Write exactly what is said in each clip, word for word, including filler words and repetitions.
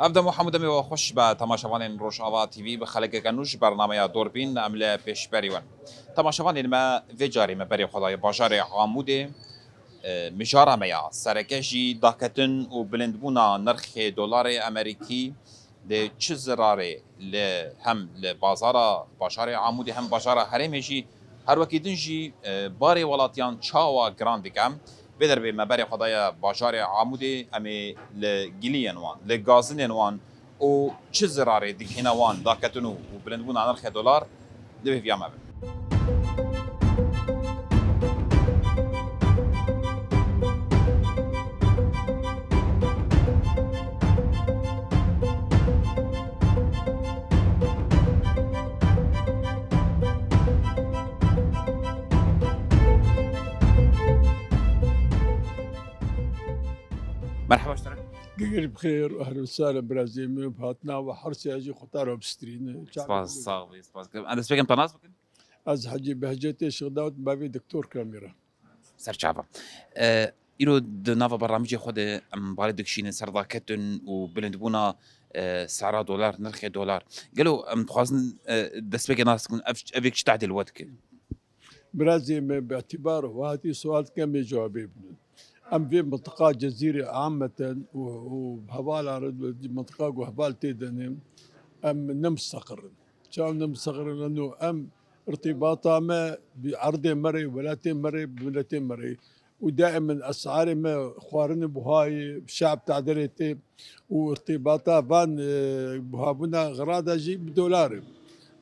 Ev dem û hemû demê we xweş be temaşevanên Rojava T V, bi xelekeke nû ji bernameya Dorbîn em li pêşberî we. Temaşevanên me, vê carê me berê xwe daye bajarê Amûdê. E, mijara me ya sereke jî daketin û bilindbûna nirxê dolarê Amerîkî dê çi zirarê li hem li bazara bajarê Amûdê hem bajara herêmê jî her wekî din jî, e, barê welatiyan çawa giran dike. Vê derbê me berê xwe daye bajarê Amûdê, em ê li giliyên wan, li gazinên wan û çi zirarê digihîne wan daketin û, û bilindbûna nirxê dolar, li vê viya me bin. Merhaba ji te re. Gel bi xêr, ehlen we sehlen birazê min, bi hatina we her sê jî xwe te re bistînin. Spas, sax bî, spas. Em destpêkê em te nas bikin. Ez Hecî Behcetê Şixdawt, bavê Doktor Kamî re. Ser çava. E, îro di nava bernamijê xwe de em balê dikişînin ser daketin û bilindbûna, e, sera dolar, nirxê dolar. Gelo em dixwazin, e, destpêkê nas bikin, ev, ev yek çi tehdê li we dike? Birazê me, bi îtîbar we hatî sual dikim, em ê cewabê bidin. Em vê mintiqa Cezîrê ameten û, û hevalan re di mintiqa ku heval tê de ne, em ne mustaqir in. Çawa ne mustaqir in? Leno em irtîbata me bi erdê me re, welatê me re, bi miletê me re. Û daîmen esarê me xwarinê buhayê, şab tadilê tê û irtîbata van, e, buhabûna xira de jî bi dolar e.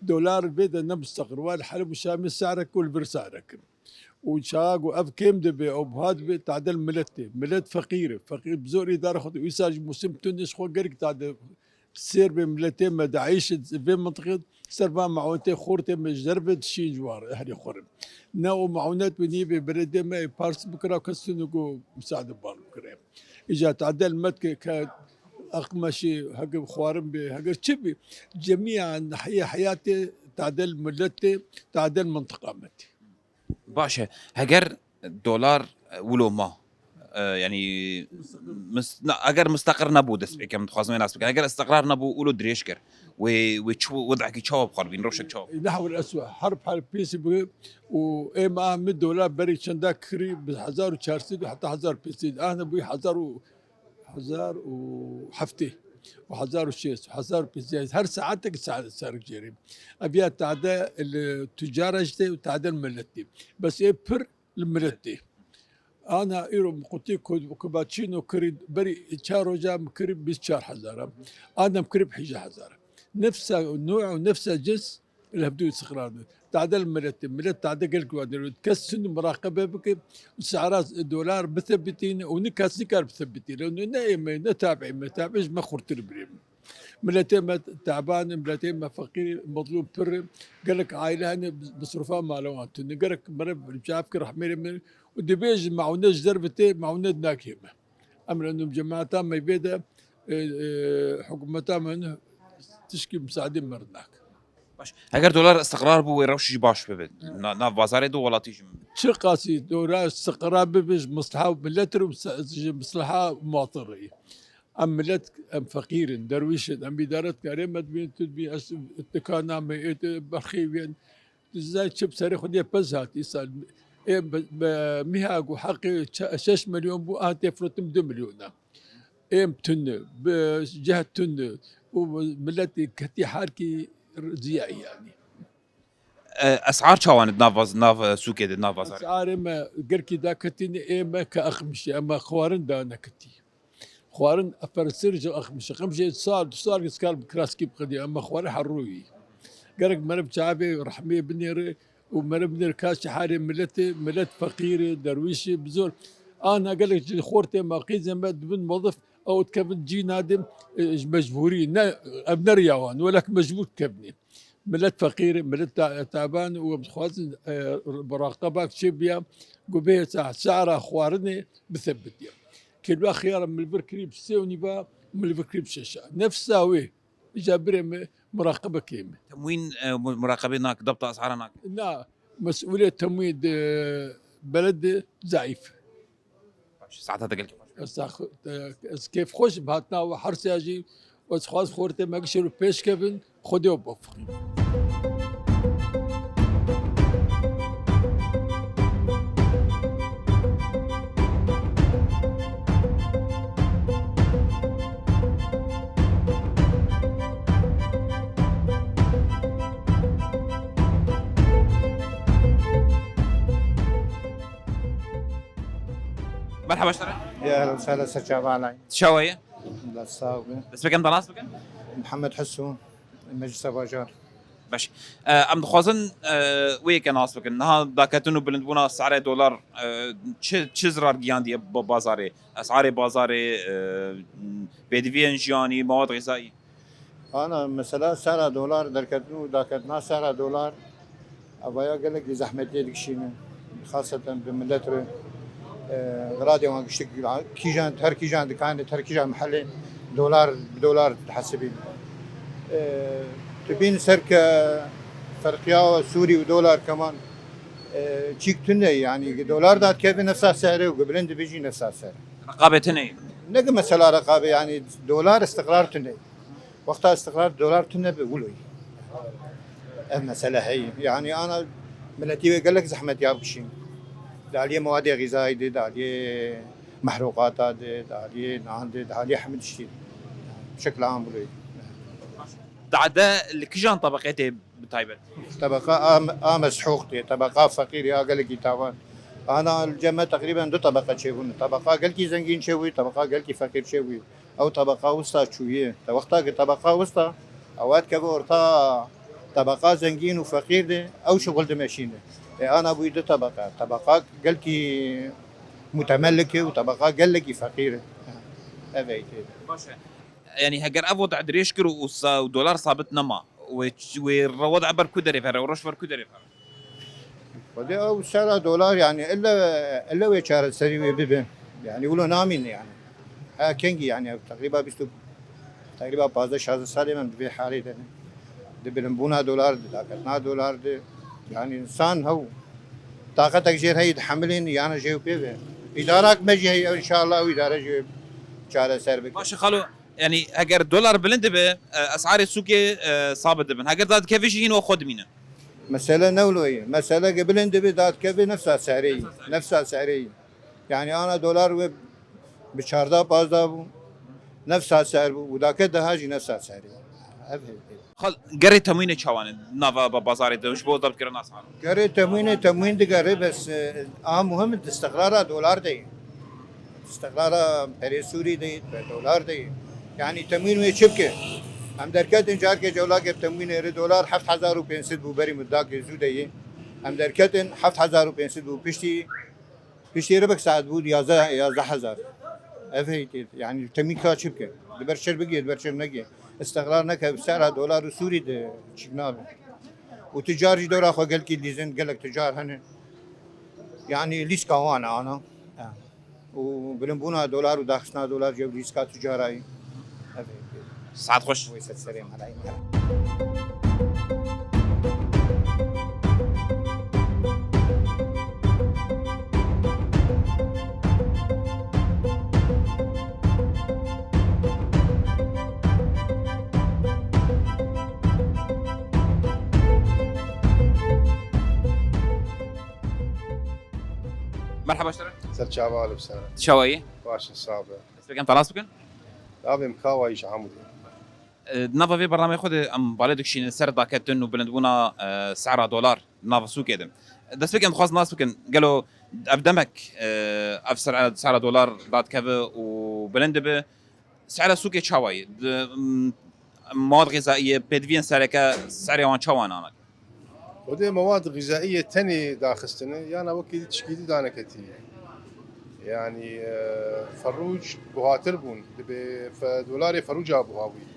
Dolar vê de ne mustaqir. Wa li Heleb û Şamê sarek û li vir sarek in. Û çawa ku ev kêm dibe, ew buha dibe, tadil milet tê. Milet feqîr e. Feqîr bi zor îdare xwe dike. Îsal jî mûsim tune ji xwe gelek tade sêr bê miletê me, DAIŞ vê mintiqê ser van meûnetê xortê me ji derve dişîn ji wan re, ehlê xwe re. Ne û meûnet bi nîvê beledê me ê pars bikira, kes tune ku misaade bar bikire. Îca tadel me dike ke eqmeşî, heke xwarin bê, heke çi bê, cemiya nahiyê heyatê tadel miletê, tadel mintiqa me tê. Baş e. Heger dolar, e, wilo ma, e, yanî mis-, na, eger mustaqir nebû, destpêkê em dixwazin wê nas bikin. Eger istiqrar nebû, wilo dirêj kir. Wê, wê çi, wedekî çawa bi xwe re bîn, rewşek çawa? Nehwil eswa, her, her pêsî bi û ê me a min dolar berî çenda kirî bi hezar û çar sed û heta hezar pêsî. Ahne bûyî hezar û hezar û heftê û hezar û şêst û hezar û pênc sed, her saetek sa-, serek jêrî. Ev ya tade li tucara jî tê û tade li miletî. Bes ê pir li miletî. Ana îro qutî ku, ku ba çîno kirî, berî çar roja min kirî bîst çar hezar e. Ana min kirî bi hejî hezar e. Nefsa nû û nefsa cins, li hevdû istiqrar dibin. Tade li miletê, milet tade gelek wan dibin. Kes tune muraqebe bike, sara dolar bithebitîne û ne kes nikar bithebitîne. Ne ê me, ne tabî me, tabî ji me xurtir birê min. Miletê me teban e, miletê me feqîr e, mezlûm pir e. Gelek aile hene, bi-, bisrofa mala wan tune. Gerek mere bi çavkî rehmê re min û dibêje meûne ji derve tê, meûne nakê me. Em re nû cemaeta me vê de, e, e, hikûmeta me ne tişkî misadê me re nake. Baş. Heger dolar istiqrar bû, wê rewş jî baş bibe. Evet. Na-, nav bazarê de welatî jî. Çi qasî dolar istiqrar bibe ji misliha milet re û ji misliha muwatin re. Em milet, em feqîr in, derwîş in, em îdare dikin, erê me dibîn, tu dibî, ez dikana me, ê tu berxê wê in. Tu dizanî çi bi serê xwe diye pez hat, îsal ê bi, bi, mîha ku heqê çe-, şeş milyon bû, a tê firotin du milyon e. Êm tune, bi ceh tune û miletê ketî herkî ziyayî yanî. E, esar çawa ne di nav vaz-, nav, e, sûkê de, nav bazarê? Esarê me gelkî daketîne, ê me ke axmişî, ema xwarin da neketî. Xwarin efersir ji axmişî. Qemşê sal, du sal ki skar bi kraskî biqedî, ema xwarin her rûyî. Gerek meriv çavê rehmê binêre û meriv binêre ka şeharê miletê, milet feqîrê, derwîşê, bi zor. Ana gelek ji xortê me, qîzê me dibin mozif, ew dikevin cî nadin, e, ji mecbûrî. Ne, ev ne riya wan, welek mecbûr dikevnê. Milet feqîr e, milet ta-, taban û em dixwazin, e, muraqebak çêbiya, ku bê sa-, sara xwarinê bisebitiye. Kêlwa xiyara min li vir kirî bi sê û nîva, min li vir kirî bi şeşa. Nefsa wê, îca birê me muraqebe kêm e. Temwîn, e, mu-, muraqebê nak, dabta esara nak. Na, mesûlê temwîn di beled de zayîf. Saeta te gelkî xweş. Ez sax-, ez kêfxweş im hatina we her sê jî Ez dixwazim xortê me gişê û pêş kevin, Xwedê we bafirîn. Merhaba ji te re. Ya ehlen sehlen, ser çava alay. Çawa ye? La sağ ol. Dest pê kem te nas bikin? Mihemed Heso, Meclisa Bajar. Baş. E, em dixwazin, e, wê yeke nas bikin. Niha daketin û bilindbûna si'rê dolar, e, çi, çi zirar gihandiye ba-, bazarê? Es'arê bazarê, e, pêdiviyên jiyanî, mewad xîzayî? Ana, mesela sera dolar, derketin û daketina sera dolar, evaya gelekî zehmetiyê dikişîne. Xaseten bi millet re, e, radê wan giştik, kîjan, her kîjan dikanê, her kîjan mehelê dolar, bi dolar dihesibîn. E, tu bîn ser ke ferqiya Sûrî û dolar keman, e, çîk tune, yanî dolar dadikeve nefsa serê û bilind dibî jî nefsa serê. Reqabetine. Ne ki mesela reqabe, yanî dolar istiqrar tune. Wexta istiqrar dolar tune bi wilo ye. Ev mesele heye. Yanî ana miletî wê gelek zehmet ya bikişîn. Di aliyê mewadê xîzayî de, di aliyê mehrûqata de, di aliyê nan de, di aliyê hemî tiştî de. Şekla an wilo ye. Dade li kijan tebeqê tê bi taybet? Tebeqa a, a mes'ûq tê, tebeqa feqîr ya gelekî tavan. Ana li cem me teqrîben du tebeqe çêbûne. Tebeqa gelkî zengîn çêbûye, tebeqa gelkî feqîr çêbûye. Ew tebeqa wista çûye. Te wexta ki tebeqa wista, ew dikeve orta tebeqa zengîn û feqîr de, ew şixul dimeşîne. Ê ana bûyî du tebeqa. Tebeqa gelkî mutemellik e û tebeqa gelekî feqîr e. Ev ey tê. Baş e. Yanî heger ev wada dirêj kir û sa-, û dolar sabit nema, wê, wê re-, wada ber ku derê vere, roj ber ku derê vere? Xwedê ew sera dolar, yanî elle, elle wê çareserî wê bibe. Yanî wilo namîne yanî. Ha kengî yanî ev teqrîba bîst û, teqrîba pazdeh şazdeh salê me di vê halê de ne. Di bilimbûna dolar de, daketina dolar de. Yanî însan hew taqetek jêr heye dihemilên yana jê pê ve. Îdarak me jî heye, înşallah ew îdare jê çareser bike. Baş e xalo, yanî heger dolar bilind dibe, e, esarê sûkê, e, sabit dibin. Heger dadikeve jî hîn we xwe dimîne. Mesele ne wilo ye. Mesele ge bilind dibe, dadikeve nefsa serê ye. Nefsa serê ye. Yanî ana dolar wê bi çardeh pazdeh bû. Nefsa ser bû. Û daket daha jî nefsa serê ye. Ev heye. Xal, gerê temwînê çawa ne? Nava ba-, bazarê de ji bo debkirina sar. Gerê temwînê, temwîn digere, bes, e, a muhim di istiqrara dolar de ye. Istiqrara perê Sûrî de ye, be dolar de ye. Yanî temwîn wê çi bike? Em derketin carkê cewlakê bi temwînê re dolar heft hezar û pênc sed bû berî mudakê zû de ye. Em derketin heft hezar û pênc sed bû piştî Piştî ribik saet bû yazdeh, yazdeh hezar. Ev heytê, yanî temî ka çi bike? Di ber çir bigê, di ber çir negê. Îstiqrar neke, bi sera dolar û Sûrî de çîk nabe. Û ticar jî dora xwe gelkî lîzin, gelek ticar hene. Yanî lîska wan e ana. Ha. Û bilimbûna dolar û daxistina dolar ji lîska ticara ye. Ev heytê. Saet xweş. Wê ser serê me. Merhaba ji te re. Ser çava, alî bi ser. Çawa yî? Baş in, sax be. Dest pê kem, te nas bikin? Navê min Kawa ye, ji Amûdê. E, di nava vê bernameyê xwe de em balê dikişînin ser daketin û bilindbûna, e, sera dolar di nava sûkê de. Dest pê kem dixwazin nas bikin, gelo ev demek, e, ev sera, sera dolar dadikeve û bilind dibe, sera sûkê çawa ye? Di, m, mewad xêzayiyê, pêdiviyên sereke, serê wan çawa ne? Xwedê mewad xîzayiyê tenê daxistine, yana wekî tişkî dî daneketî. Yanî, e, ferûc buhatir bûn, dibê fe-, dolarê ferûca buha bûyî.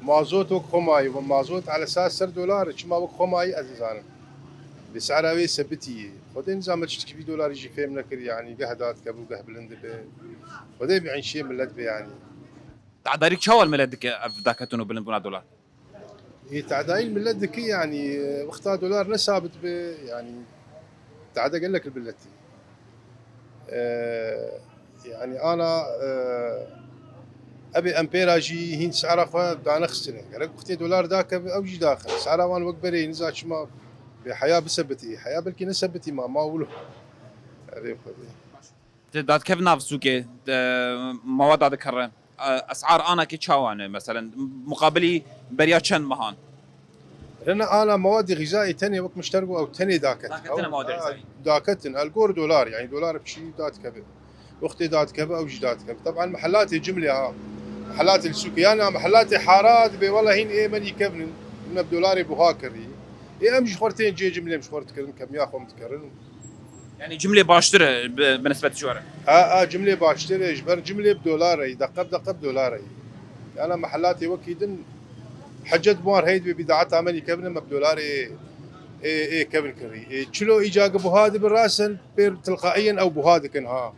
Mazot wek xwe mayî, we mazot elesas ser dolar, çima wek xwe mayî ez nizanim. Bi sera wê sebitî yê. Xwedê nizam me çi tişkî vî dolarî jî fêm nekir, yanî geh dadikeve û geh bilind dibe. Xwedê bi înşiyê millet be yanî. Tedarî çawa li millet dike ev daketin û bilindbûna dolar? Ê, tedayî li millet dike, yanî, e, wexta dolar ne sabit be, yanî, tade gelek li milletî. E, yanî, ana, e, Ebê em pê re jî hîn sera xwe danexistine. Gerek wextê dolar dakeve, ew jî daxin. Sera wan wek berê niza çima bê heya bisebitî. Heya belkî nesebitî ma, ma wilo. Erê Xwedê. Di dadkev nav sûkê, di mewada dikere. E, esar anakê çawa ne? Meselen, muqabilî beriya çend mehan? Rene ana mewadi xîzayî tenê wek min ji te re got, ew tenê daket. Daketine Ew, mewadi a, xîzayî. Daketin, el gor dolar, yani dolar piçî dadkeve. Wextê dadkeve, ew jî dadkeve. Teban mehelatê cimlê ha. Mehelatê li sûkê. Yani mehelatê hara dibê, wela hîn ê me nîkevnin. Min bi dolarê buha kirî. Ê em ji xwe tên cê cimlê em ji xwe dikirin, kemiya xwe em dikirin. Yani cimlê baştir e bi, bi nisbet ji we re? A, a, cimlê baştir e, ji ber cimlê bi dolar e, deqe bi deqe bi dolar e. Yani mehelatê wekî din hecet buar heyt bi bîdaeta me nîkevnin, me bi dolarê ê, ê kevin kirî. Ê, çilo îca gi buha dibi rasen, pêr tilqaiyen ew buha dikin ha.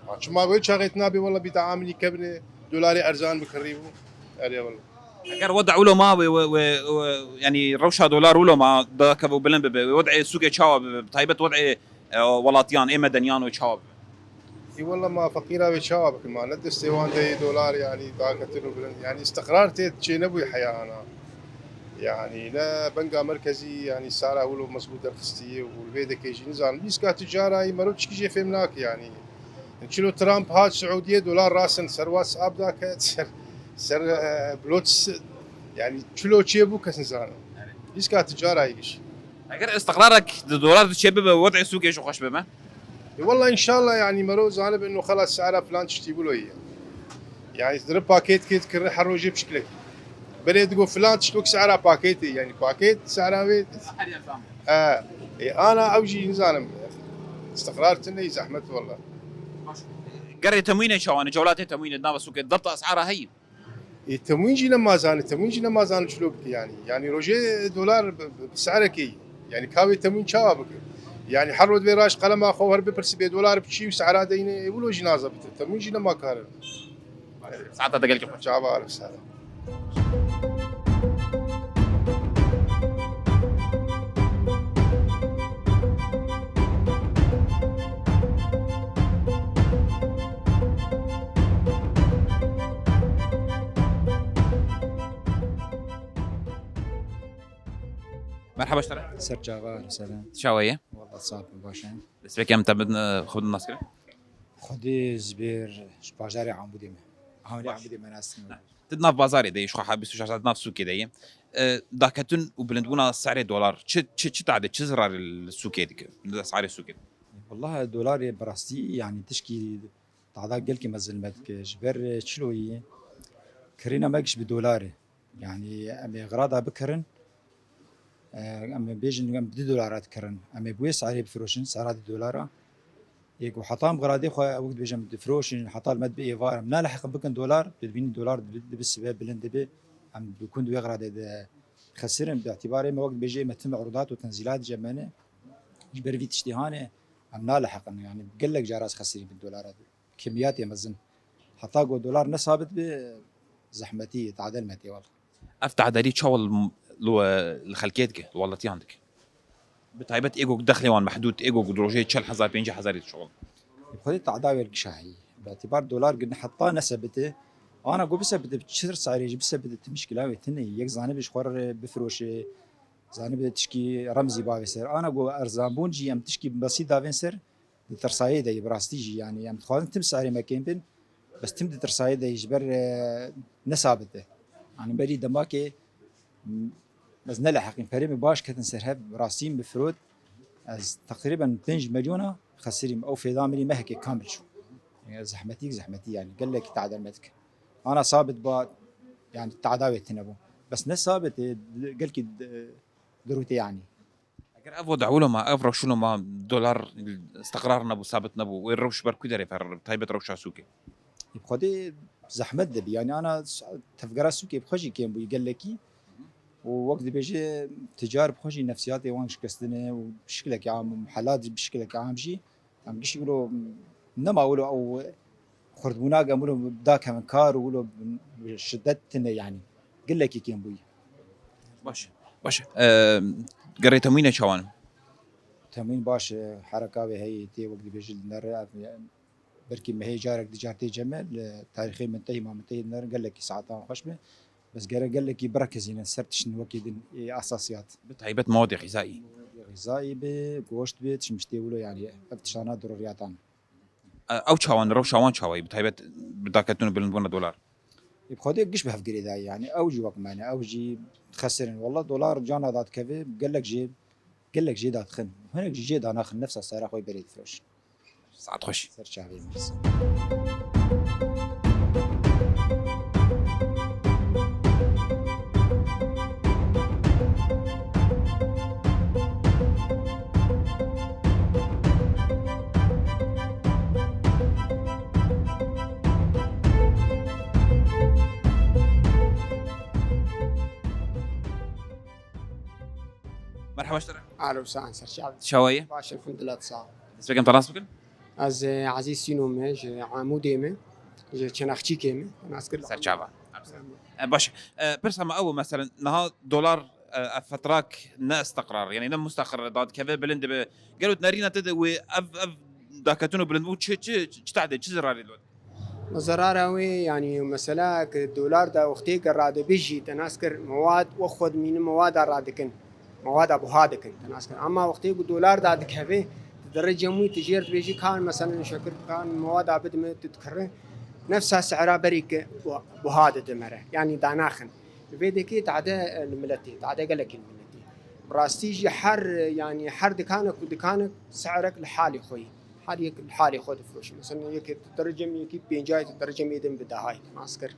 Ha, çima wê çaxê tu nabê wela bîda amilî kevine, dolarê erzan bikirî bû. Erê wela. Eger weda wilo ma wê, wê, wê, wê, yani rewşa dolar wilo ma da kev û bilind bibe, wê wed'ê sûkê çawa bibe, bi taybet wed'ê, e, welatiyan, ê medeniyan wê çawa bibe? Ê wela ma feqîra wê çawa bikin ma? Ne destê wan de yê dolar yani daketin û bilind. Yani istiqrar tê çê nebûyî heya ana. Yani ne benga merkezî yani sara wilo mezbût derxistî û li vê dekê jî nizanim. Lîska ticara yî mero çikî jê fêm nake yani. Çilo Trump hat Siûdiyê dolar rasin ser WhatsApp daket, ser, ser, e, blots, yani çilo çê bû kes nizane. Lîska ticara yî giş. Eger istiqrarek di dolar di çê bibe, wed'ê sûkê jî xweş bibe? E, wela inşallah yani mero zanibe ino xelas sara filan tiştî wilo ye. Yani diri paket kê dikirin her rojê pişkilek. Berê digo filan tişt wek sara paketê, yani paket sara wê. Her yer tam. E, e, ana ew jî nizanim. Istiqrar tine zehmet wela. Gerê temwîne çawa ne? Cewlatê temwîne di nava sûkê debta esara heyî. Ê, temwîn jî nema zane, temwîn jî nema zane çilo bike yani. Yani rojê dolar bi, bi, bi se'rekê yî. Yani ka wê temwîn çawa bike? Yani her roj divê raş qelema xwe her bipirsî bê dolar bi çî û se'ra deyne, ê, wilo jî nazebite. Temwîn jî nema kar e. Saeta te gelkî xweş. Çava alif sara. Merhaba ji te re. Ser çava, selam. Çawa ye? Wallah saf, baş e. Destpêkê em te bidin, e, xwe bidin nas kirin? Xwedê Zibêr ji bajarê Amûdê me. Amûdê, Baş. Amûdê me nas kirin. Tu di nav bazarê de yî, ji xwe ha bîst û şeş saet di nav sûkê de yî. E, daketin û bilindbûna serê dolar çi, çi, çi tade, çi zirarê li sûkê dike? Li serê sûkê. Wallahi dolarê bi rastî, yani tişkî tada gelkî mezin me dike. Ji ber, e, çiloyî kirîna me giş bi dolar e. Yani em ê xirada bikirin, e, em ê bêjin em bi du dolara dikirin. Em ê bi wê serê bifiroşin, sera du dolara. Yê ku heta em xiradê xwe, wek dibêjim, difiroşin, heta li me dibe êvar, em naleheqin bikin dolar, tu dibînî dolar dibi, dibi sibe bilind dibe, em bi kund wê xiradê de xesirin, bi îtîbarê me wek dibêjê me tim urdat û tenzîlat ji me ne, ji ber vî tiştî hane, em naleheqin, yani gelek cara ez xesirî bin dolara, kemiyatê mezin. Heta ku dolar ne sabit be, zehmetî, tadel me tê wela. Ev tadelî çawa li, li, li xelkê dike, li welatiyan dike? Bi taybet ê ku dexlê wan mehdûd, ê ku di rojê çel hezar, pêncî hezarî dişuxulin. Xwedê tada wê li gişa heyî. Bi îtîbar dolar gine heta nesebite, ana ku bisebite, bi çil serê jî bisebite, ti mişkila wê tune ye. Yek zanibe ji xwe re bifiroşe, zanibe tişkî remzî bavê ser. Ana ku erzanbûn jî em tişkî besît davên ser, di tirsayê de yî, bi rastî jî, yani, em dixwazin tim serê me kêm bin, bes tim di tirsayê de yî, ji ber, e, ne sabit e. Yani, berî demakê, m-, ez neleheqîm, perê min baş ketin ser hev, bi rastî min bifirot, ez teqrîben pênc milyona xesirîm, ew fêda min î mehekê kamil çû. Yani, zehmetî, zehmetî, yani, gelekî tadel me dike. Ana sabit ba, yani, tada wê tune bû. Bes ne sabit e, gelkî, e, dirûtê, yani. Eger ev weda wilo ma, ev rewş wilo ma, dolar istiqrar nebû, sabit nebû, wê rewş ber ku derê fer, taybet rewşa sûkê? Bi Xwedê zehmet dibî. Yani ana s-, tevgera sûkê bi xwe jî kêm bûyî gelekî. Û wek dibêje ticar bi xwe jî nefsiyatê wan şikestine û bi şikilekî am, helat bi şikilekî am jî. Em giştî wilo nema wilo ew xurtbûna em wilo dakevin kar û wilo şiddet tune yani. Gelekî kêm bûyî. Baş e. Baş e. Eee, gerê temwîne çawan e? Temwîn baş e. Hereka wê heyî tê wek dibêjin li nere ev, Belkî mehê carek dicar tê cem me, li tarîxê min tey, ma min tey narin, gelekî saetan xweş be. Bes gerek gelekî birekezînin ser tiştin wekî din ê esasiyat. Bi taybet mewedê xîzayî. Mewedê xîzayî be, goşt be, tişmiştê wilo, yanî ev tiştana diroriyatan. E, ew çawan, rewşa wan çawayî, bi taybet bi daketin û bilindbûna dolar? Ê, bi xwedê giş bi hev girêdayî, yanî ew jî wek me ne, ew jî dixesirin. Wela dolar cana dadikeve, gelek jê, gelek jê dadixin. Hinek jî jê danaxin, nefsa sera xwe berê difiroşin. Saet xweş. Ser çavê min. Merhaba ji te re. Alo, saet ser çavê. Çawa ye? Baş, elhamdulillah, sağ ol. Destpêkê em te nas bikin? Ez, e, Ezîz Sîno me, ji Amûdê me, ji Çenaxçîkê me. Nas kir. Ser çava. E, baş. E, pirsa me ew, meselen, niha dolar, e, ev fetrak ne istiqrar, yani ne mustaqir dadikeve, bilind dibe. Gelo di nerîna te de wê ev, ev daketin û bilindbûn çi, çi, çi tehdê, çi zirarê li we? Zerara wê, yanî mesela ku dolar da wextê ku radibe jî, te nas kir, mewad we xwe dimînin, mewada radikin. Mewada buha dikin, te nas kir. Ama wextê ku dolar dadikeve, tu derê cem wî tu jêr dibêjî kan, meselen, şekir kan, mewada bidime, tu dikire. Nefsa sera berî ke bu-, buha dide me re. Yanî danaxin. Vê dekê tade, e, li miletê, tade gelekî li miletê. Bi rastî jî her, e, yanî her dikanek û dikanek serek li halê xwe ye. Her yek li halê xwe difiroşe. Mesela yekê tu derê cem yekî pêncayê, tu derê cem êdin bi dehayê, nas kir.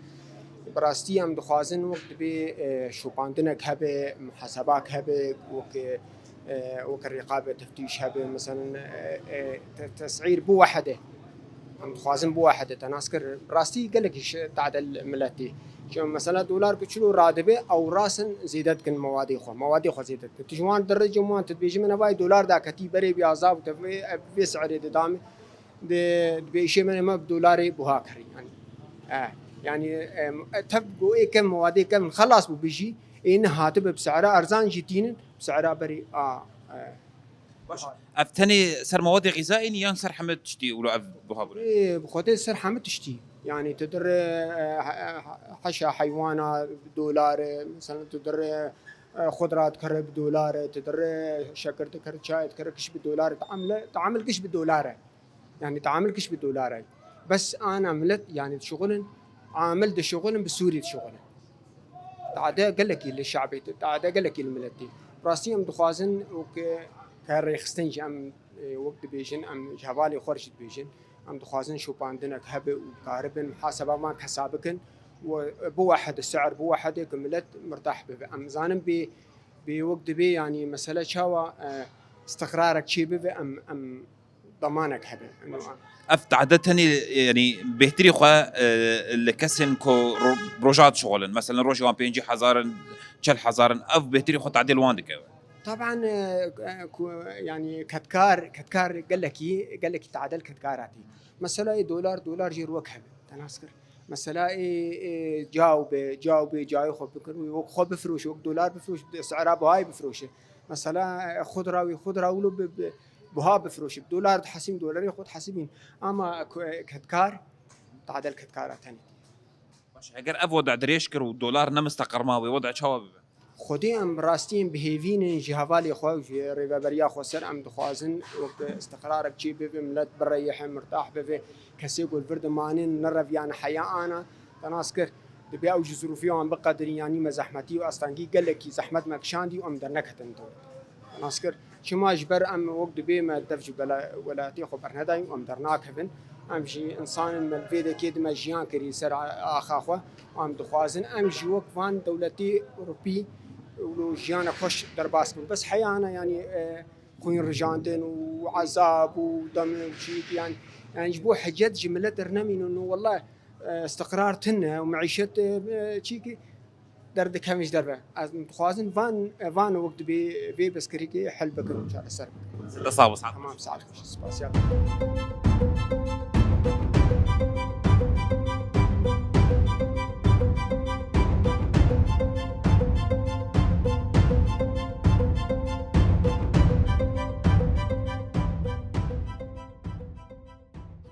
Bi rastî em dixwazin wek dibê, e, şopandinek hebe, muhasebak hebe, wek, e, wek rêqabe teftîş hebe, mesela, e, e, te-, tesîr biwehide. Em dixwazin biwehide, te nas kir. Bi rastî gelekî ji tadel miletî. Ji mesela dolar ku çilo radibe, ew rasin zêde dikin mewadê xwe. Mewadê xwe zêde dikin. Tu ji wan derê cem wan, tu dibêjî min evayê dolar daketî berê bî azav, te vê, vê serê didame. Di, dibê îşê me, me bi dolarê buha kirî. Yanî, e, yanî, e, tev ku ê kevn, mewadê kevn xelas bû bijî, ê nehatibe bi sera erzan jî tînin, bi sera berî a, e, Baş. Ev tenê ser mewedê xîzayê nî yan ser hemî tiştî wilo ev buha bûne? Ê, bi xwedê ser hemî tiştî. Yanî tu dire, e, he-, he-, heşa heywana bi dolar e, mesela tu dire, e, xudra dikire bi dolar e, tu dire şekir dikire, çay dikire, giş bi dolar e, teamle, teamil giş bi dolar e. Yanî teamil giş bi dolar e. Bes ana milet, yanî dişuxulin, amil dişuxulin, bi Sûrî dişuxulin. Tade gelekî li şabê, tade gelekî li miletî. Rastî em dixwazin û ke, ke rêxistin jî em, e, wek dibêjin, em ji hevalê xwe re jî dibêjin. Em dixwazin şopandinek hebe û karibin muhaseba wan kesa bikin û biwehide, si'ir biwehide ke milet mirtah bibe. Em zanin bê, bê wek dibê, yanî mesele çawa, e, istiqrarek çêbibe, em, em damanek hebe. Ev tade tenê, yanî bêhtirî xwe, e, li kesên ku ro-, roja dişuxulin. Meselen rojê wan pêncî hezar in, çel hezar in, ev bêhtirî xwe tadê li wan dikeve. Taban, e, e, ku, yanî kedkar, kedkar gelekî, gelekî tadel kedkar hatî. Mesela ê dolar, dolar jê wek hebe. Te nas kir. Mesela ê, ê caw be, caw be, cayê xwe bikir, wê wek xwe bifiroşe, wek dolar bifiroşe, sera buhayê bifiroşe. Mesela, e, xudra wî, xudra wilo bi, bi, buha bifiroşî. Dolar dihesîm, dolarê xwe dihesîbîn. Ama ku-, kedkar, tadel kedkara tenê. Baş, eger ev wada dirêj kir û dolar ne misteqir ma wê, wada çawa bibe? Xwedê em bi rastî em bi hêvî ne ji hevalê xwe, ji rêveberiya xwe ser em dixwazin wek istiqrarek çê bibe, milet bireyihe, mirtah bibe, kesê ku li vir dimanin nereviyane heya ana, te nas kir. Dibê ew ji zirûfê wan biqedirî, yanî me zehmetî û astengî gelekî zehmet me kişandî û em derneketin dor. Nas kir, çima ji ber em wek dibê me dev ji bela-, welatê xwe bernedayî û em dernakevin. Em jî însan in, me li vê dekê di me jiyan kirî ser a-, axa xwe. Em dixwazin em jî wek van dewletê Ewropî wilo jiyanek xweş derbas bin. Bes heyana, yanî, e, xwîn rijandin û ezab û demê û çîk, yanî, yanî ji bo hicet ji milet dernemînin û wela, e, istiqrar tune û meîşet, e, çîkî derdikevin ji derve. Ez dixwazin van, van wek dibê vê pirsgirêkê hel bikin û çareser bikin. Te sağ ol, sağ ol. Tamam, saet xweş. Spasiya.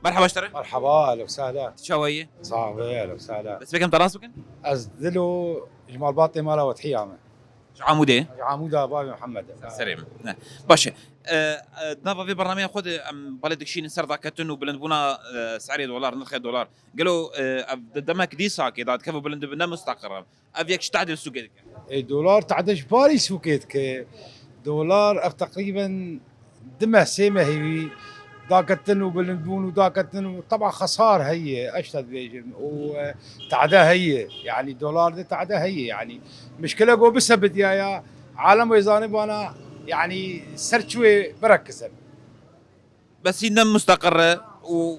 Merhaba ji te re. Merhaba, ehlen we sehlen. Çawa yî? Sax be, ehlen we sehlen. Dest pêkem te nas bikin? Ez Dilo ji malbatê mala Wethiya me. Ji Amûdê? Ji Amûda bavê Mihemed. Serê min. Ne. Baş e. E, e, di nava vê bernameya xwe de em balê dikişînin ser daketin û bilindbûna, e, si'rê dolar, nirxê dolar. Gelo, e, ev di demek dîsa ke dadkev û bilind dibe ne musteqir e. Ev yek ji tehdê sûkê dike. E, dolar tehde ji barî sûkê dike. Dolar ev teqrîben du meh, sê mehî wî daketin û bilindbûn û daketin û teba xesar heye, ez te dibêjim. Û, e, tehde heye. Yanî dolar de tehde heye. Yanî mişkile ku bisebitiya ya, alem wê zanibana, yanî ser çi wê birekizin. Bes hîn ne musteqir e û,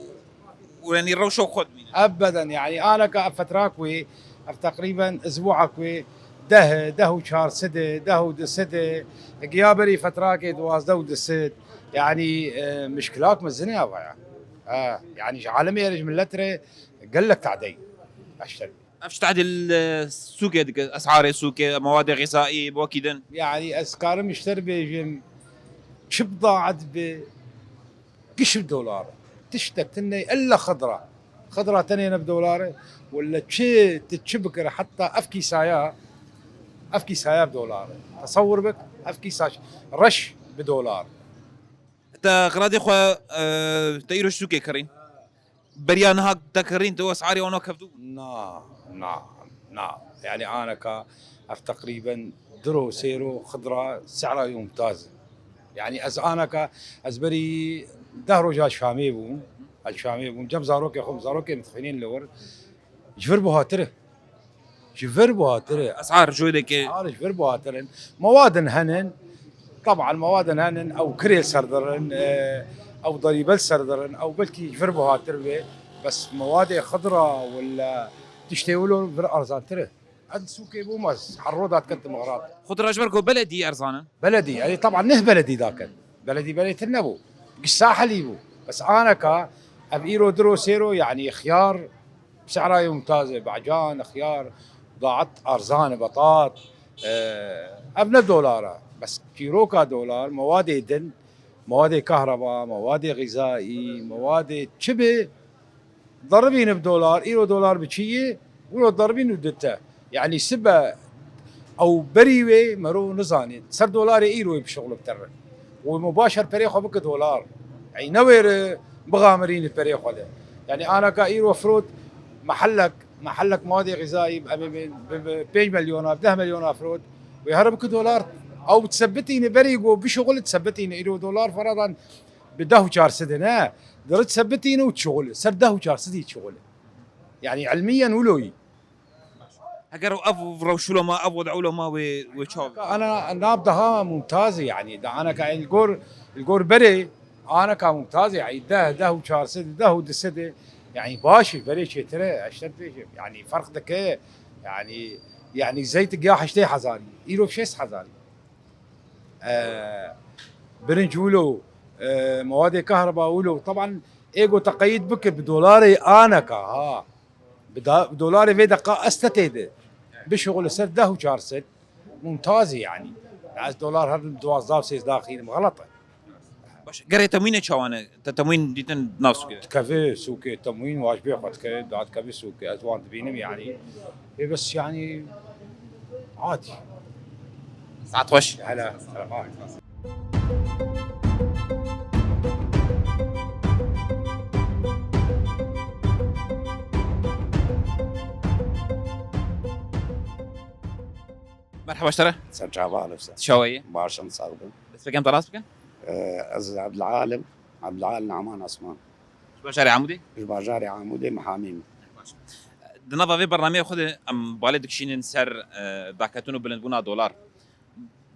û yanî rewşa xwe dimîne. Ebeden, yanî aneka ev fetra ku ev teqrîben ezbûa ku deh, deh û çar sed e, deh û du sed e, giya berî fetrakê duwazdeh û du sed, yanî, e, mişkilak mezin e ava ya. Ha, yanî ji alemê re, ji millet re gelek tadey. Eşter. Ev ji tehdê li sûkê dike, esarê sûkê, mewadê xîzaî, bi wekî din. Yanî ez karim ji te re bêjim, çi bidaet be, giş bi dolar. Tiştek tune illa xidra. Xidra tenê ne bi dolar e. Wele çi, tu çi bikire, heta ev kîsaya, ev kîsaya bi dolar e. Tesewwur bik, ev kîsa reş bi dolar. Te xiradê xwe, e, te îro ji sûkê kirîn. Beriya niha te kirîn, tu esarê wana kevdû bûn? Na, na, na. Yanî aneka ev teqrîben du ro, sê ro xidra sehra mumtaz e. Yanî ez aneka, ez berî deh roja Şamê bûm, ez Şamê bûm, cem zarokê xwe, zarokê min dixwînîn li wir, ji vir buhatir e. Ji vir buhatir e. Esar ji wê dike. Esar ji vir buhatir in. Mewadin henin. Taban mewadin henin, ew kirê ser dirin, e, ew derîbe ser dirin, ew belkî ji vir buhatir be. Bes mewadê xidra wala tiştê wilo vir erzantir e. Ez sûkê bûm ez, her ro dadikin tu mixrat. Xidra ji ber ku beledî erzan in? Beledî, yanî taban neh beledî dakin. Beledî beledî nebû. Giş sahilî bû. Bes aneka ev îro du ro sê ro, yanî xiyar, Sehra mumtaz e, becan, xiyar, daet arzan e, betat. E, ev ne dolar e. Bes çîroka dolar, mewadê din, mewadê kahreba, mewadê xîzaî, mewadê çi be, deribîne bi dolar, îro dolar bi çi ye, wilo deribîn û dite. Yanî sibe ew berî wê mero nizanî. Ser dolarê îro wê bişuxulibtir. Û mubaşer perê xwe bike dolar. Ey newêre bixamirîne perê xwe de. Yanî anaka îro firot mehellek, mehellek madê xîzayî, em ê bi, bi, bi pênc milyona, deh milyona firot. Wê here bike dolar. Ew disebitîne berî ku bişuxule disebitîne. Îro dolar feradan bi deh û çar sed e ne. Dire disebitîne û dişuxule. Ser deh û çar sedî dişuxule. Yanî ilmiyen wilo yî. Heger ev rewş wilo ma, ev wede wilo ma wê, wê çawa be? Ana nav daha mumtaz e yanî. Da aneka li gor, li gor berê aneka mumtaz e. Yanî deh, deh û çar sed, deh û du sed e. Yanî baş e, berê çêtir e, ez te dibêjim. Yanî ferq dike. Yanî, yanî zeyt giya heştê hezarî. Îro şêst hezarî. E, birinc wilo, e, mewadê kahreba wilo. Taban ê ku teqeyîd bike bi dolarê aneka ha. Bi da-, bi dolarê vê deqa ez te tê de. Bişuxule ser deh û çar sed. Mumtaz e yanî. Ez dolar her duwazdeh û sêzdeh xînim. Xelet e. Baş, gerê temwînê çawa ne? Te temwîn dîtin nav sûkê? Dikeve sûkê temwîn, wajibê xwe dike, dadikeve sûkê. Ez wan dibînim yanî. Ê bes yanî adî. Saet xweş. Hele, hele. Merhaba ji te re. Ser çava, alif ser. Çawa yî? Baş im, sax bin. Dest pêkem te nas bikin? Ee, ez Abdulalim, Abdulalim Naman Asman. Ji bajarê Amûdê? Ji bajarê Amûdê, mihamî me. Baş. Di nava vê bernameyê xwe de em balê dikişînin ser, e, daketin û bilindbûna dolar.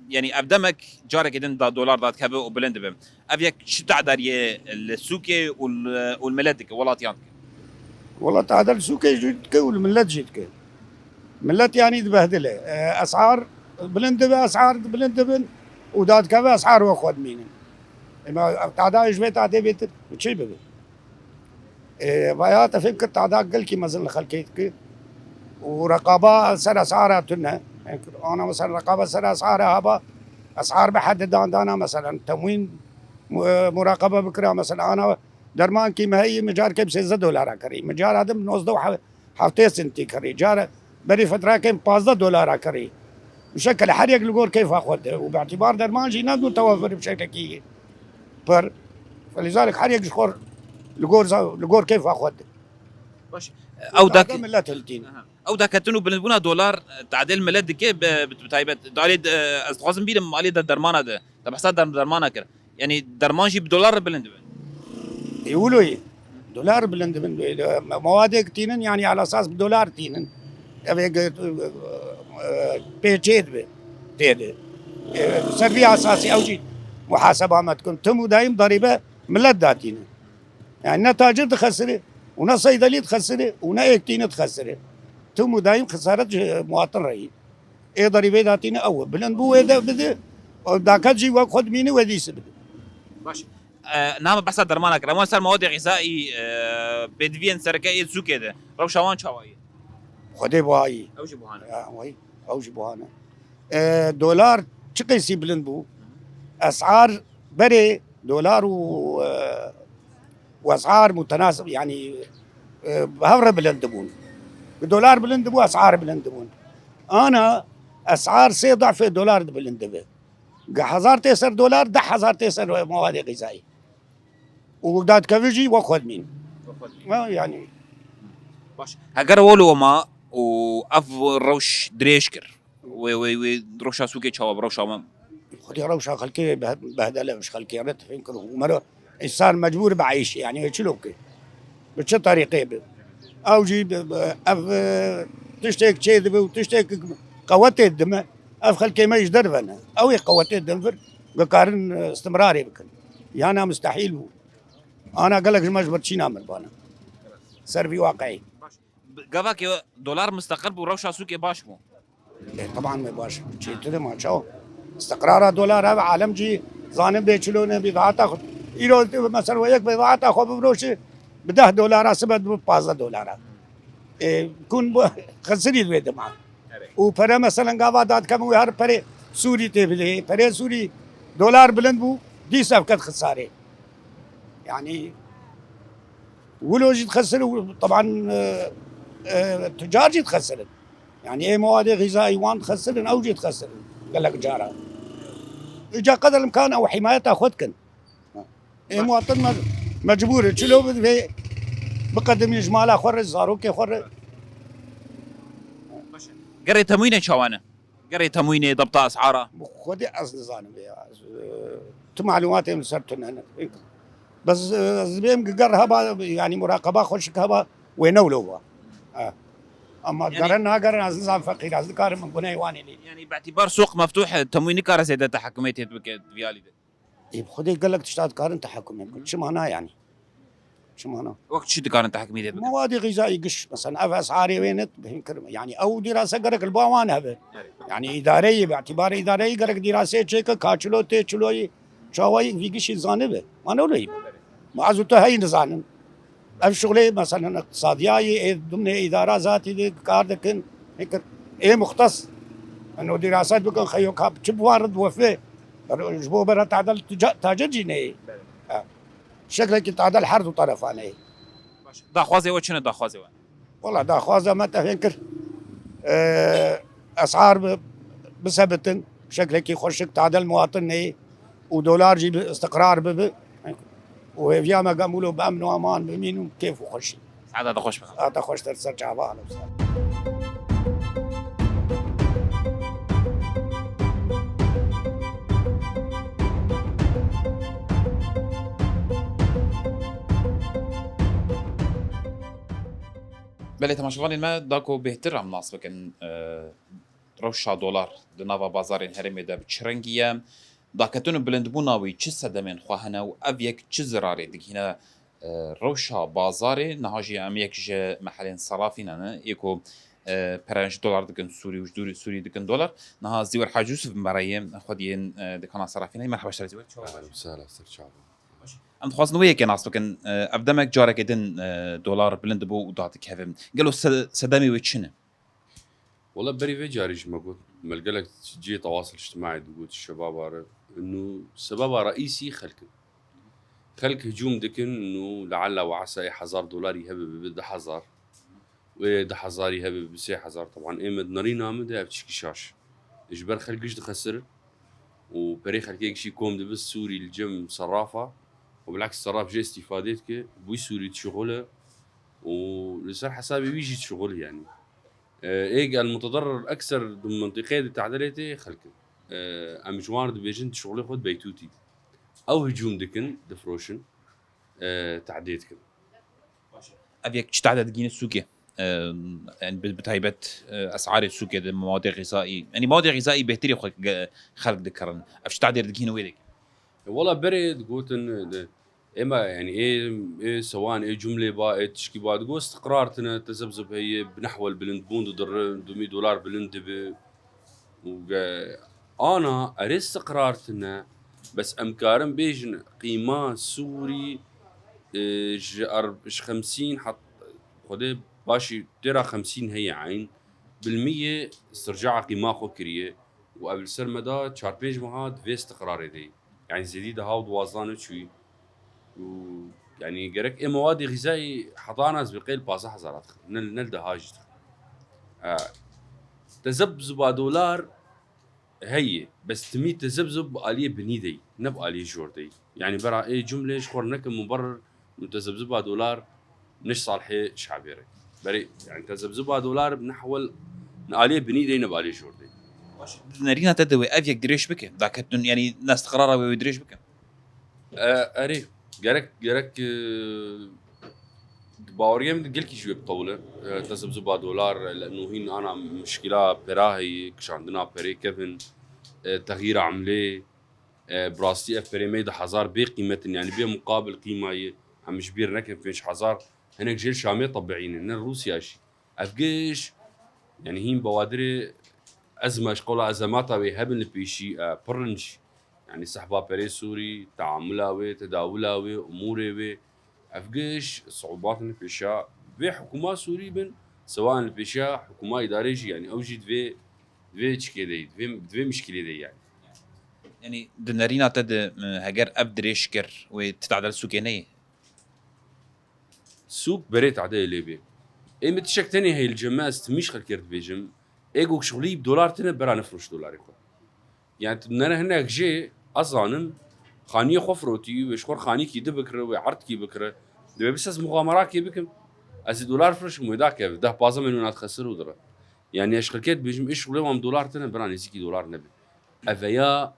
Yanî ev demek carekê din da dolar dadikeve û bilind dibe. Ev yek çi te'dariyê li sûkê û li, û li milet dike, welatiyan dike? Wela te'da li sûkê jî dike û li milet jî dike. Milet yanî dibehdile. E, esar bilind dibe, esar bilind dibin û dadikeve esar wek xwe dimînin. Ema te'da ji vê te'dê bêtir çi bibe? Ê, vaya te fêm kir, te'da gelkî mezin li xelkê dike. Û reqaba ser esara tune. Ana mesela reqaba ser esara haba, esar bi hedd dan dana mesela temwîn mu-, muraqaba bikira mesela ana Dermankî me heyî, min carkê bi sêzdeh dolara kirî. Min cara din bi nozdeh û heftê sentî kirî. Cara berî fetrakê bi pazdeh dolara kirî. Bi şekil her yek li gor keyfa xwe di. Û bi îtibar derman jî ne mutewefir bi şeklekî pir. Felîzalik her yek ji xwe li gor za-, li gor keyfa xwe di. Baş. Ew Derde dak-, millet hiltîn. Aha. Ew daketin û bilindbûna dolar, e, tadêl millet dike, bi, bi, bi taybet. Dalê, e, ez dixwazim bîrim malê de dermana de. Te behsa der-, dermana kir. Yanî derman jî bi dolar re bilind dibe. Ê wilo ye. Dolar bilind dibin. Ê, me-, mewadê tînin, yanî ala esas bi dolar tînin. Ev ê ge-, e, pê çê dibe. Tê de. E, ser vî esasî ew jî muhaseba me dikin. Tim û dayim darîbe millet datînin. Yani ne tacir dixesire û ne seydelî dixesire û ne êk tîni dixesire. Tim û dayim xesaret ji muwatin re yî. Ê derî vê datîne ew e. Bilind bû wê de bide. Daket jî wek xwe dimîne wê dîse bide. Baş. E, nama behsa dermana kir. Ema ser mewedê xîzaî, e, pêdiviyên sereke ê sûkê de. Rewşa wan çawa ye? Xwedê buhayî. Ew jî buhane. Ya, wayî. Ew jî buhane. E, dolar çi qeysî bilind bû? Esar berê dolar û, e, û esar mutenasib, yanî, e, bi hev re bilind dibûn. Bi dolar bilind dibû, esar bilind dibûn. Ana esar sê difê dolar bilind dibe. Hezar tê ser dolar, deh hezar tê ser mewedê xîzayî. Û dadkevî jî wek xwe dimîn. Wek xwe dimîn. Ha, yanî. Baş. Heger wilo ma û ev rewş dirêj kir. Wê, wê, wê rewşa sûkê çawa bi rewşa me? Xwedî rewşa xelkê be-, behdele ji xelkê re tefên kir. Û mero însan mecbûr be eyşê, yanî wê çilo bike? Bi çi terîqê be? Ew jî bi, bi, ev, e, tiştek çê dibe û tiştek qewetê dime. Ev xelkê me ji derve ne. Ew ê qewetê din vir bikarin, e, istimrarê bikin. Yana mustehîl bû. Ana gelek ji me ji ber çîna mirbana. Ser vî waqeyî. Gava ke dolar musteqir bû, rewşa sûkê baş bû. E, teban me baş. Çêtir e ma çawa? Istiqrara dolar ev alem jî zanin bê çilo ne bîdaata xwe. Îro mesela yek bîdaata xwe bifroşe bi deh dolara sibe dibe pazdeh dolara. E, kun bu xesirî wê dima. Evet. Û pere mesela gava dadkevin wê her perê Sûrî tê bidê. Perê Sûrî dolar bilind bû, dîsa ket xisarê. Yani wilo jî dixesirin, teban, e, e, tucar jî dixesirin. Yani ê mewadê xîzayî wan dixesirin, ew jî dixesirin gelek cara. Îca qeder imkan ew hîmayeta xwe dikin. Ê muwatin me-, mecbûr e. Çilo bi vê biqedimî ji mala xwe re, zarokê xwe re. Gerê temwînê çawa ne? Gerê temwînê, debta esara? Bi xwedî ez nizanim vê ya. Ez, e, tu malûmatê min ser tune ne. Bes, e, ez dibêm ki ger heba, yani muraqeba xweşik heba, wê ne wilo ba. Ha. Ama Yani geren nagerin ez nizam feqîr, ez dikarim min guneyê wan ê lê. Yani bi îtibar suq meftuh, e, temwîn nikare zêde tehekûmê tê bike di vî alî de? Ê, bi xwedê gelek tişta dikarin tehekûmê bikin. Çi mana yani? Çi mana? Wek çi dikarin tehekûmê tê bikin? Mewadi xîzayî giş, mesela ev esarê wê ne bihîn kirime. Yani ew dîrase gerek li ba wan hebe. Evet. Yani îdareyê, bi îtibarê îdareyê gerek dîraseyê çêke ka çilo tê çiloyî çawayî vî gişî zanibe. Ma ne wilo yî? Ma ez û tu heyî nizanin. Ev şuxlê mesela iqtisadiyayî ê dimnê îdara zatî de kar dikin. Fikir ê muxtes. Eno dîraset bikin xeyo ka çi bi wan re diwefe. Ji bo bera tadel tica-, tacir jî neyê. Belê. Ha. Şeklekî tadel her du terefan heye. Baş. Daxwazê we çi ne daxwazê we? Wala daxwaza me tevên kir. Ee, esar bi, bisebitin. Şeklekî xweşik tadel muwatin neyê. Û dolar jî bi istiqrar bibi. Û hêviya me gemûlo bi emn û eman bimîn û kêf û xweşî. Saeta te xweş be. Saeta xweştir ser çava, ahlan û sahlan. Belê, temaşevanên me, da ku bêhtir em nas bikin, e, rewşa dolar di nava bazarên herêmê de bi çi rengî ye? Daketin û bilindbûna wî çi sedemên xwe hene û ev yek çi zirarê digihîne, e, rewşa bazarê? Niha jî em yek ji mehelên serafînan e, yê ku, e, pere ji dolar dikin Sûrî û ji dûrî Sûrî dikin dolar. Niha Zîwer Hacî Yûsif bi me re ye, xwediyên, e, dikana serafînê. Merhaba ji te re Zîwer, çawa baş? Ehlem sehlen, ser çava. Em dixwazin wê yekê nas bikin. E, ev demek careke din, e, dolar bilind bû û dadikeve. Gelo se-, sedemê wê çi ne? Wela berî vê carî jî me got, me li gelek cihê tewasil îctimaî digot, şebaba re, û sebeba reîsî xelk in. Xelk hicûm dikin û lealla we esa ê hezar dolarî hebe bibe du hezar. Wê du hezarî hebe bibe sê hezar. Teban ê me di nerîna min de ev tişkî şaş. Ji ber xelk giş dixesir û perê xelkê gişî kom dibe Sûrî li cem serrafa û bilaks serraf jê îstîfadê dike, bi wî Sûrî dişuxule û li ser hesabê wî jî dişuxul yanî. E, êk el mutederrir ekser di mintîqeyê de te'delê tê xelk in. E, em ji wan re dibêjin dişuxulê xwe di beytûtî. Ew hicûm dikin, difroşin, e, te'dê dikin. Ev yek çi tehde digihîne sûkê? E, yani bi, bi taybet, e, esarê sûkê de, mewade xîzayî. Yani mewade xîzayî bêhtirî xwe ge-, xelk dikirin. Ev çi tehde digihîne wê dekê? E, wela berê digotin, e, êma, yani ê, ê sewan, ê cumlê ba, ê tişkî ba, digot istiqrar tine, tezebzeb heye, bi nehwel bilind bûn didirin, dumî dolar bilind dibe. Û ge-, ana erê istiqrar tine, bes em karin bêjin qîma Sûrî, e, ji er-, ji xemsîn hat-, Xwedê başî têra xemsîn heye eyn, bilmiyê istirca'a qîma xwe kiriye û ev li ser me da çar pênc meha di vê istiqrarê de ye. Yani zêdî deha û duwazdan neçûyî. Û yani gerek ê mewadê xîzayî heta ana ez bi qêl pazdeh hezar dixin. Ne, ne li deha jî dixin. E, tezebzuba dolar heye. Bes timî tezebzub bi aliyê binî de ye. Ne bi aliyê jor de ye. Yani bera ê cumlê ji xwe re nekin muberrir û tezebzuba dolar ne ji salihê şabê re. Berê, yani tezebzuba dolar bi nehwel ne aliyê binî de ye, ne bi aliyê jor de ye. Di nerîna te de wê ev yek dirêj bike. Daketin, yani nestiqrara wê wê dirêj bike. E, erê, gerek, gerek, e, di baweriyê min de gelkî jî wê bitewile. E, tezebzuba dolar, e, li nû hîn ana mişkila pera heye, kişandina perê kevin, e, texyîra emlê, e, bi rastî ev perê me du hezar bê qîmet in, yani bê muqabil qîma ye, em ji bîr nekin pênc hezar, hinek jê li Şamê tebiî ne, ne Rûsya jî. Ev giş, yani hîn bawadirê ezma ji qewla ezemata wê hebin li pêşî, e, pir in jî. Yani sehba perê Sûrî, teamula wê, tedawula wê, umûrê wê. Ev giş siûbat in pêşa vê hikûma Sûrî bin, sewa in li pêşa hikûma îdarê jî, yani ew jî divê, divê çikê de yî, divê, divê mişkilê de yî yani. Yani di nerîna te de, e, heger ev dirêj kir, wê ti tadel sûkê neyê? Sûk berê tadeyê lê bê. Ê min tiştek tenê heye li cem me, ez timî ji xelkê re dibêjim. Ê gok şixulî bi dolar tine, bera nefroş dolarê xwe. Yani tu nere hinek jê, ez zanim, xaniyê xwe firotî, wê ji xwe re xanîkî di bikire, wê erdkî bikire. Divê bis ez muxamerakê bikim. Ez ê dolar firoşim, wê dakeve. Deh pazdeh milyon hat xesir û dire. Yani ez ji xelkê dibêjim, ê şixulê wan bi dolar tine, bera nêzîkî dolar nebe. Eveya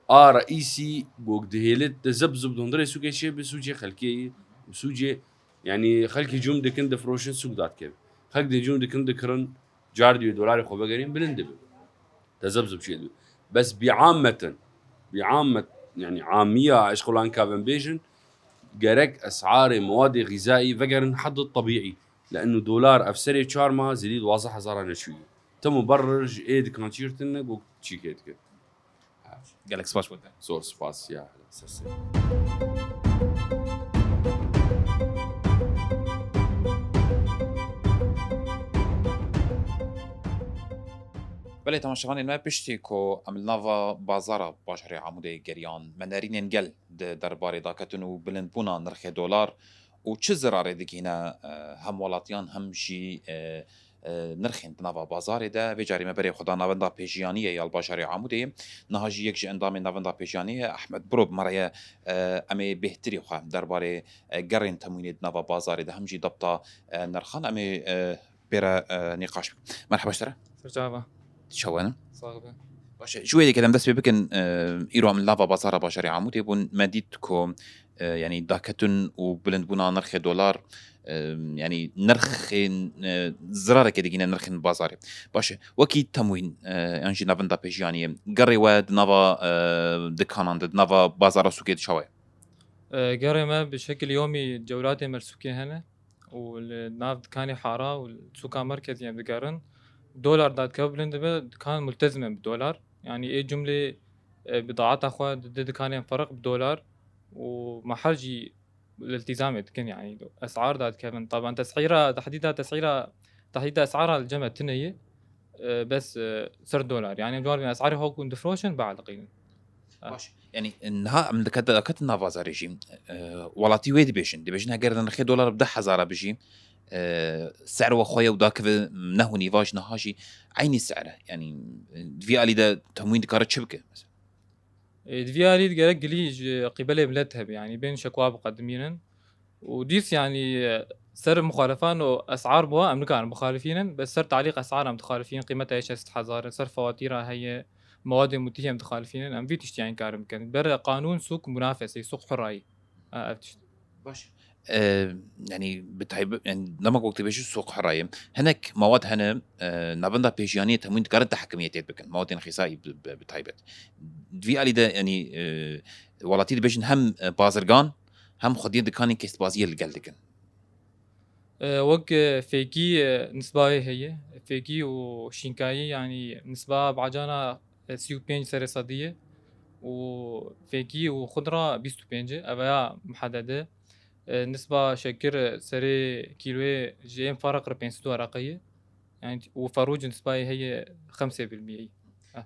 a reîsî gok dihêlit de zeb zub di hundirê sûkê çê bi sûcê xelkê yî, bi sûcê, yani xelkî cûm dikin difiroşin sûk dadkevin. Xelk dê cûm dikin dikirin, car diyo dolarê xwe vegerîn bilind dibi. Te zeb zub çê dibi. Bes bi'ammetin, bi'ammet, yani amiya eşqolan kavin bêjin, gerek esarê mewadê xîzayî vegerin heddi tebîî. Le'ennu dolar ev serê çar ma zêdî duwazdeh hezara neçûyî. Tim û berr ji ê dikan çîrtin ne gok çîkê dikin. Gelek spas bo te. Zor spas ya. Sesê. Belê temaşevanên me, piştî ku em li nava bazara bajarê Amûdê geriyan, me nerînên gel di derbarê daketin û bilindbûna nirxê dolar û çi zirarê digihîne, e, hem welatiyan hem jî, e, e, nirxên di nava bazarê de. Vê carî me berê xwe da navenda pêjiyaniyê ya li bajarê Amûdê. Niha jî yek ji endamên navenda pêjiyaniyê Ehmed Biro bi me re ye, e, em ê bêhtirî xwe derbarê, e, gerên temwînê di nava bazarê de hem jî dabta, e, nirxan em ê, e, pê re, e, nîqaş bikin. Merheba ji te re. Ser çava. Çawa ne? Sax be. Baş e, ji wê yekê dem dest pê bikin, e, îro em li nava bazara bajarê Amûdê bûn. Me dît ku, e, yanî daketin û bilindbûna nirxê dolar, e, yanî nirxên, e, zirarekê digîne nirxên bazarê. Baş e, wekî temwîn, e, yan jî navenda pêjiyaniyê, gerê we di nava, e, dikanan de, di nava bazara sûkê de çawa ye? E, gerê me bi şekil yomî cewlatê me li sûkê hene û li nav dikanê hara û li sûka merkezî em digerin. Dolar dadkev bilind dibe, dikan multezim in bi dolar. Yanî ê cumlê, e, bidaata xwe di dikanên feriq bi dolar û me her jî li iltîzamê dikin, yanî esar dadikevin. Taban tes'îra, tehdîda tes'îra, tehdîda esara li cem me tune ye, e, bes, e, ser dolar. Yanî em cewar esarê xwe ku difiroşin bialiqînin. Baş. Yani niha em diket-, diketin nav bazarê jî, e, welatî wê dibêjin. Dibêjin heger nirxê dolar bi deh hezara bijî, e, ser we xwe ye û dakive neh û nîva ji niha jî eynî ser e. Yani, e, di vî alî de temwîn dikare çi bike mesela? E, di vî alî de gerek gilî ji qîbelê milet hebe, yani bên şekwa biqedimînin. Û dîs, yani, e, ser muxalefan û esar bû, em nikarin bixalifînin, bes ser talîq esar em dixalifînin, qîmeta yê şêst hezar, ser fawatîra heye, mewadê mutî em dixalifînin, em vî tiştî, yani, karin bikin. Ber qanûn sûk munafesê, sûk hurayî. Ha, ev tişt. Baş. E, yani, bi taybet, yani, dema ku dibêjî sûk hurayî, hinek mewad hene, e, navenda pêşiyaniyê temwîn dikarin tehkimiyetê bikin. Mewadên xîsayî bi, bi, bi taybet. Di vî alî de, yani, e, welatî dibêjin hem, e, bazirgan, hem xwediyê dikanên kêstbaziyê li gel dikin. E, wek, e, fêkî, e, nisbayê heye. Fêkî û şînkayî, yani nisba bacana, e, sî û pênc serê sedî ye û fêkî û xudra bîst û pênc e. Ev ya muhedede. E, nisba şekir, e, serê kîloyê ji ên faraq re pênc sed wereqe ye. Yani û ferû nisbayê heye xemsê bil mîyeyî.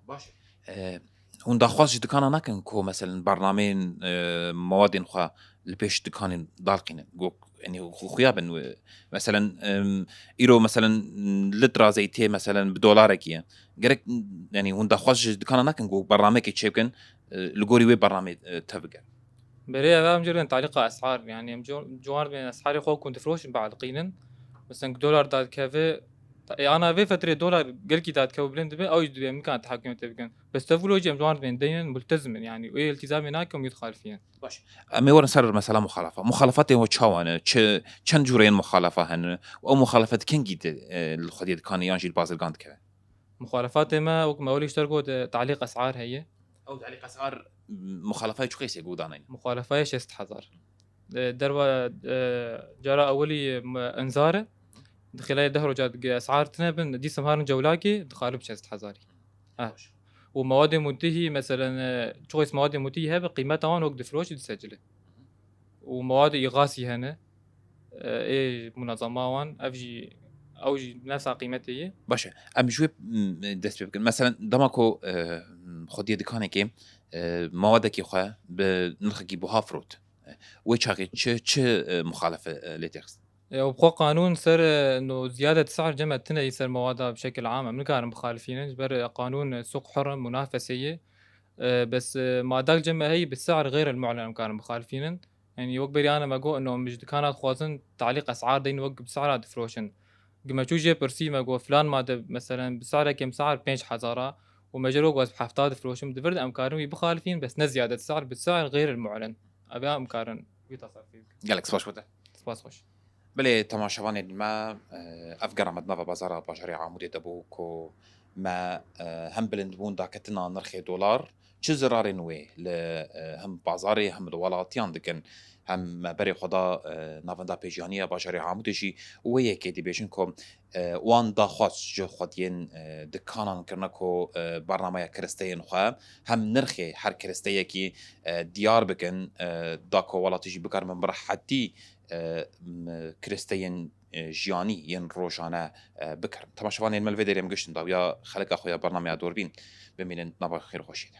Baş. E, hûn daxwaz ji dikana nakin ku, meselen, bernameyên, e, mewadên xwe li pêş dikanên dalqînin. Ku, yani, xu-, xuya bin, e, meselen, em, îro, meselen, litra zeytê, meselen, bi dolarekî ye. Gerek, yani, hûn daxwaz ji dikana nakin ku bernamekê çêbikin, e, li gorî wê bernamê, e, tevbigere. Berê ev em cêr bên talîqa esar, yani, em co-, ciwan bên esarê xwe ku difroşin, bielqînin. Mesela, dolar dadikeve, e, ana vê fetrê dolar gelkî dadikeve bilind dibe, ew jî dibê em nikan tehakûmê tê bikin. Bes tev wilo jî em ciwan bên deynin, multezim in, yani, wê iltizamê nakin, em yê dixalifînin. Baş. Em ê werin ser mesela muxalefa. Muxalefatên we çawa ne? Çi, çend cûreyên muxalefa hene? Û ew muxalefet kengî di, e, li xwediyê dikanê yan jî li bazirgan dikeve? Muxalefatê me, wek me welî ji te re got, e, talîq esar heye. Ew talîq esar, m-, muxalefayê çi qeysê ku daneyne? Muxalefayê şêst hezar. E, derwa, e, cara ewilî, e, inzar e. Di xêlayê deh roja di esar tine bin, dîsa em harin cewlakê, dixalib şêst hezarî. Ha. Baş. Û mewadê mutihî, meselen, e, çi qeys mewadê mutihî hebe, qîmeta wan wek difiroşî disecile. Û mewadê îxasî hene, e, ê munezema wan, ev jî, ew jî nefsa qîmetê ye. Baş e. Em ji wê, m, dest pê bikin. Meselen, dema ku, e, m, xwediyê dikanekê, e, mewadekî xwe bi nirxekî buha firot, e, wê çaxê çi, çi, e, muxalefe, e, lê têxist? E, û bi xwe qanûn ser, e, no ziyadet si'r cem e tine yî ser mewada bi şekil am. Em nikarin bixalifînin. Ji ber, e, qanûn, e, sûq hur e, munafesê ye. E, bes, e, madak cem e heyî bi si'r xeyr el mu'len em karin bixalifînin. Yani wek berî ana me got, ino em ji dikana dixwazin talîq esar deyin wek bi si'ra difroşin. Gi me çû jê pirsî me got, filan made, meselen, bi si'rekê em si'r pênc hezar a û me jê re got, ez bi hefta difroşim. Di vir de em karin wî bixalifîn, bes ne ziyadet si'r, bi si'r xeyr el mu'len. Ev ya em karin wî tasarrufî bikin. Gelek spas bo te. Spas xweş. Belê, temaşevanên me, e, ev gera me di nava bazara bajarê Amûdê de bû ku me, e, hem bilindbûn daketina nirxê dolar, çi zirarên wê li, e, hem bazarê hem li welatiyan dikin, hem me berê xwe da, e, navenda pêjiyaniya bajarê Amûdê jî û wê yekê dibêjin ku, e, wan daxwaz ji xwediyên, e, dikanan kirine ku, e, bernameya kiristeyên xwe hem nirxê her kiristeyekî, e, diyar bikin, e, da ku welatî jî bikarin bi rehetî, e, m-, kiristeyên, e, jiyanî yên rojane, e, bikirin. Temaşevanên me, li vê derê em giştin dawiya xeleka xwe ya bernameya Dorbîn. Bimînin nava xêr û xweşiyê de.